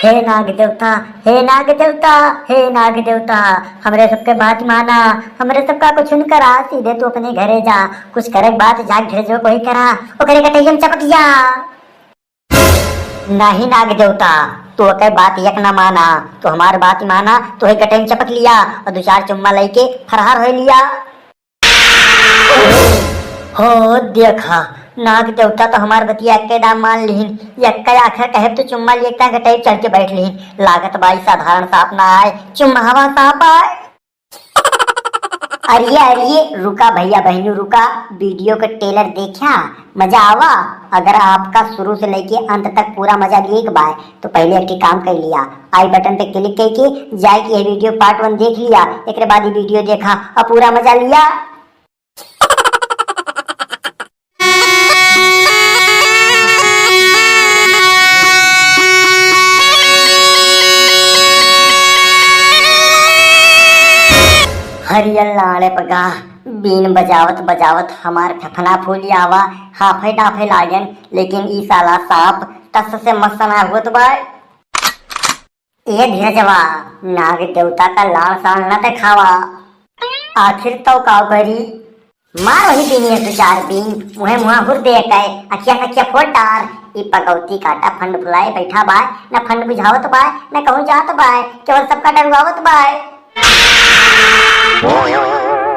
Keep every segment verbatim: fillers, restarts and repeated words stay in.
हे नाग देवता, हे नाग देवता, हे नाग देवता, हमरे सबके बात माना, हमरे सबका कुछ न करा, सीधे तू अपने घरे जा, कुछ करे के बात जाके घर जो कोई करा, ओकरे गटैया में चपक जा। नाही नाग देवता, तू ओकर बात एक ना माना, तू हमार बात माना, तू है गटैया में चपक लिया और दो चार चुम्मा लेके फरार हो लिया। हो देखा, नाग देवता तो हमार बतिया एक्के दाम मान लिहिन, एक्के आखिर कहे तो चुम्मा लिए, एक गटई चढ़ के बैठ लिहिन। लागत बाई साधारण सांप ना आए, चुम्मा हवा सांप आए। अरे अरे रुका भैया बहनू रुका, वीडियो का ट्रेलर देखा, मजा आवा। अगर आपका शुरू से लेके अंत तक पूरा मजा लिए के बाय तो पहले एक ठे काम कर लिया, आई बटन पे क्लिक करके जाए के ये वीडियो पार्ट वन देख लिया, एकरे बाद ये वीडियो देखा और पूरा मजा लिया। हरियर लाड़े पगा, बीन बजावत बजावत हमार फेफना फूल आवा, हाफे डाफे लागन, लेकिन ई साला सांप टस से मस ना होत बा। ए धीरजवा, नाग देवता का लाड़ साड़ न देखावा। आखिर तो का करी? मार वही बीनिया दो चार बीन, मुहे मुहा हुर दे के, अखिया नखिया फोड़ डार। ई पगौती काटा फंड फुलाए बैठा बाय, न फंड बुझावत बाय, न कहूँ जात बाय, केवल सबका डरवावत बाय।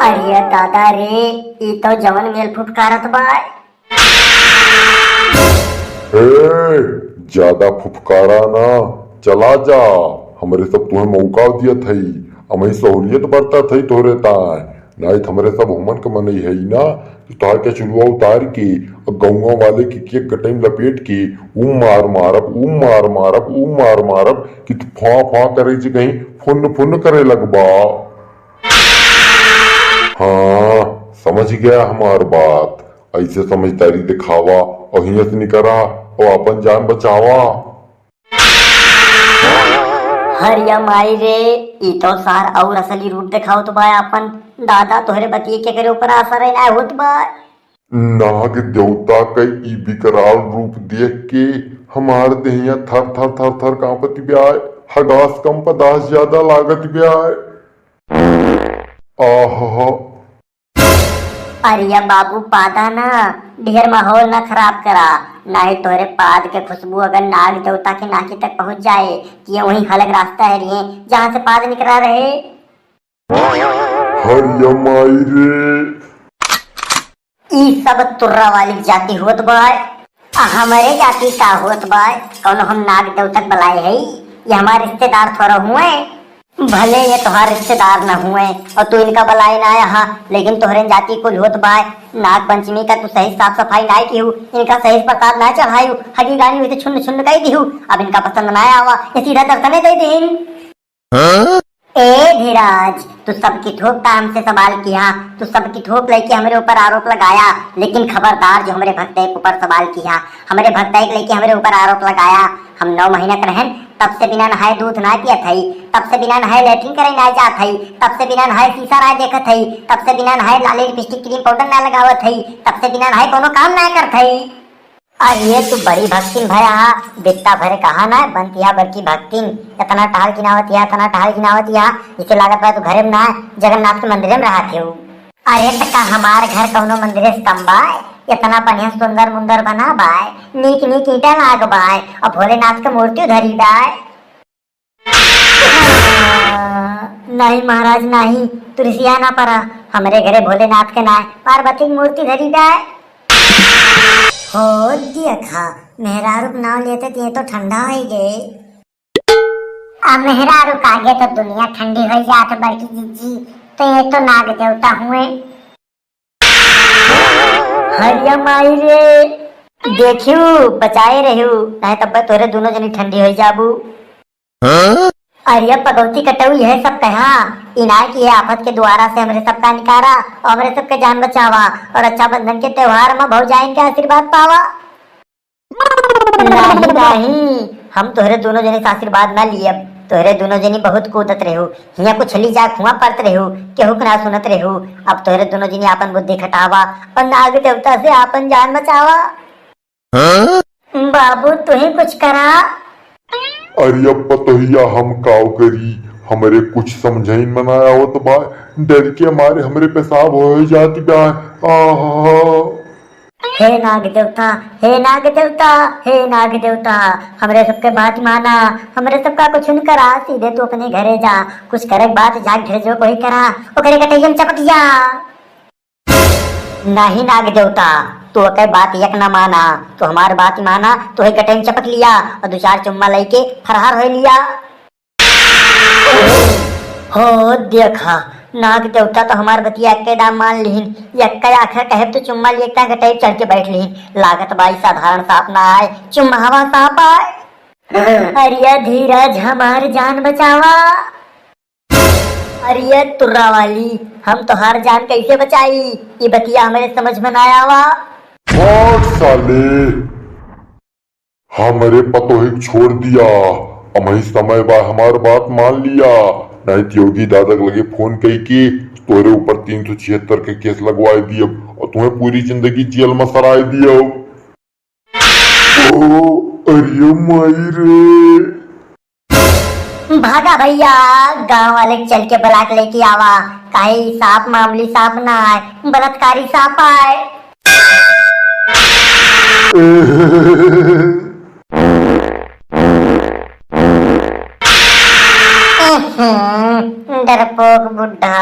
अरे दादा रे, ई तो जवन मेल फुफकारत बाय। ए, ज्यादा फुफकारा ना, चला जा। हमरे सब तुहे मौका दियत हई, हमही सहूलियत बरतत हई तोहरे ताय। नाहीं त हमरे सब हुमन के मनई हई ना, तो तोहार के चुलुआ उतार के, अ गौवा वाले के केक गटई में लपेट के, ऊ मार मारब, ऊ मार मारब, ऊ मार मारब कि तू फा फा करे जे कहीं फुन्न फुन्न करे लगबा। हाँ, समझ गया हमार बात। ऐसे समझदारी दिखावा और हियत निकरा और अपन जान बचावा। हरिया माई रे, ई तो सार और असली रूप दिखावत बा अपन। दादा, तोहरे बतिये के करे ऊपर असर है ना होत बा। नाग देवता के ई विकराल रूप देख के हमार देहिया थर थर थर थर कांपत ब्याय, हगास कम पदास ज्यादा लागत ब्याय। आहा। अरे बाबू, पादा ना, ढेर माहौल ना खराब करा, नाहीं तोहरे पाद के खुशबू अगर नाग देवता के नाकी तक पहुँच जाए, कि ये वही अलग रास्ता है रे, जहाँ से पाद निकला रहे। हरिया माई रे। ई सब तुर्रा वाली जाति होत बाय, आ हमरे जाति का होत बाय? कौनो हम नाग देवता के बलाए हई? ये हमार रिश्तेदार थोड़ा हुए। भले ये तोहार रिश्तेदार न हुए और तू इनका बलाए ना आया हा, लेकिन तोहरे जाति कुल होत बाय। नाग पंचमी का तू सही साफ सफाई ना किहू, इनका सही से प्रसाद ना चढ़ायू, हगी गानी हुई तो छुन्न छुन्न कई दिहू। अब इनका पसंद ना आवा, ये सीधा दर्शने दे दीन। हाँ? ए धीरज, तू सबकी थोक का हमसे सवाल किहा, तू सबकी थोक लेके हमरे ऊपर आरोप लगाया, लेकिन खबरदार जो हमरे भक्तई के ऊपर सवाल किहा, हमरे भक्तई के लेके हमरे ऊपर आरोप लगाया। हम नौ महीना के रहन, तब से बिना नहाए दूध ना पियत हई, तब से बिना नहाए लेटरिन करे ना जात हई, तब से बिना नहाए शीशा ना देखत हई, तब से बिना नहाए लाली लिपस्टिक क्रीम पाउडर ना लगावत हई, तब से बिना नहाए कोनो काम ना करत हई। अरे तू बड़ी भक्तिन भया हा, बित्ता भरे कहा ना बनतिया बड़की भक्तिन। इतना टहल गिनावत या, इतना टहल गिनावत या, इसे लागत बा तू घरे में ना, जगन्नाथ के मंदिरे में रहत हो। अरे त का हमार घर कौनो मंदिरे से कम बाय? इतना बढ़िया सुंदर मुंदर बना बाय, नीक नीक ईंटा लाग बाय, और भोलेनाथ के मूर्ति धरी बाय। नहीं महाराज नहीं, तू रिसिया ना परा, हमरे घरे भोलेनाथ के नाय पार्वती की मूर्ति धरी बाय। हो देखा, मेहरारू के नाव लेते त ये तो ठंडा हो गए। आ मेहरारू के आगे तो दुनिया ठंडी हो जात बड़की जीजी, तो ये तो नाग देवता हुए। हरिया माई रे, देखियो बचाए रहियो, नहीं तब तोरे दोनों जनी ठंडी हो जाबू। हाँ? अरे पगौती कटऊ यह सब कहा, इनार की ये आफत के द्वारा से हमरे सबका निकारा और हमरे सबके जान बचावा और रक्षाबंधन के त्योहार में भौजाइन के आशीर्वाद पावा। नहीं, नहीं, हम तोहरे दोनों जने से आशीर्वाद ना लियब। तोहरे दोनों जनी बहुत कूदत रहो, हियां कुछ ली जा, हुआं पड़त रहो, केहू के ना सुनत रहो। अब तोहरे दोनों जनी आपन बुद्धि खटावा और नाग देवता से आपन जान बचावा। हाँ? बाबू, तू ही कुछ करा। अरे अब पतोहिया हम काव करी, हमरे कुछ समझइन में ना आवत बा, डर के मारे हमरे पेशाब हो जात बा। आहा। हे नाग देवता, हे नाग देवता, हे नाग देवता, हमरे सबके बात माना, हमरे सबका कुछ न करा, सीधे तू अपने घरे जा। कुछ करे बात जाग भेजो कोई करा, ओकरे गटैया में चपक जा। नाही नाग देवता, तू ओकर बात एक ना माना, तू हमार बात माना, तू ही गटैया में चपक लिया और दो चार चुम्मा लेके फरार हो लिया। हो देखा, नाग देवता तो हमार बतिया एक्के दाम मान लिहिन, एक्के आखिर कहे तो चुम्मा लिए एकटा गटई चढ़ के बैठ लिहिन। लागत बाई साधारण सांप ना आए, चुम्मावा सांप आए। अरे धीरज, हमार जान बचावा। अरे तुर्रा वाली, हम तोहार जान कैसे बचाई? ई बतिया हमरे समझ में ना आवा। हट साले, हमरे पतोहिक छोड़ दिया, अमही समय बा, हमार बात मान लिया, नहीं तो योगी दादा के लगे फोन कई के तोहरे ऊपर तीन सौ छिहत्तर के केस लगवाए दियब और तुम्हें पूरी जिंदगी जेल में सराय दियब। ओ, अरे माई रे। भागा भैया, गांव वाले के चल के बुला के लेके आवा, काहे ई सांप मामूली सांप ना आए, बलात्कारी सांप आए। डरपोक बुढ़ा।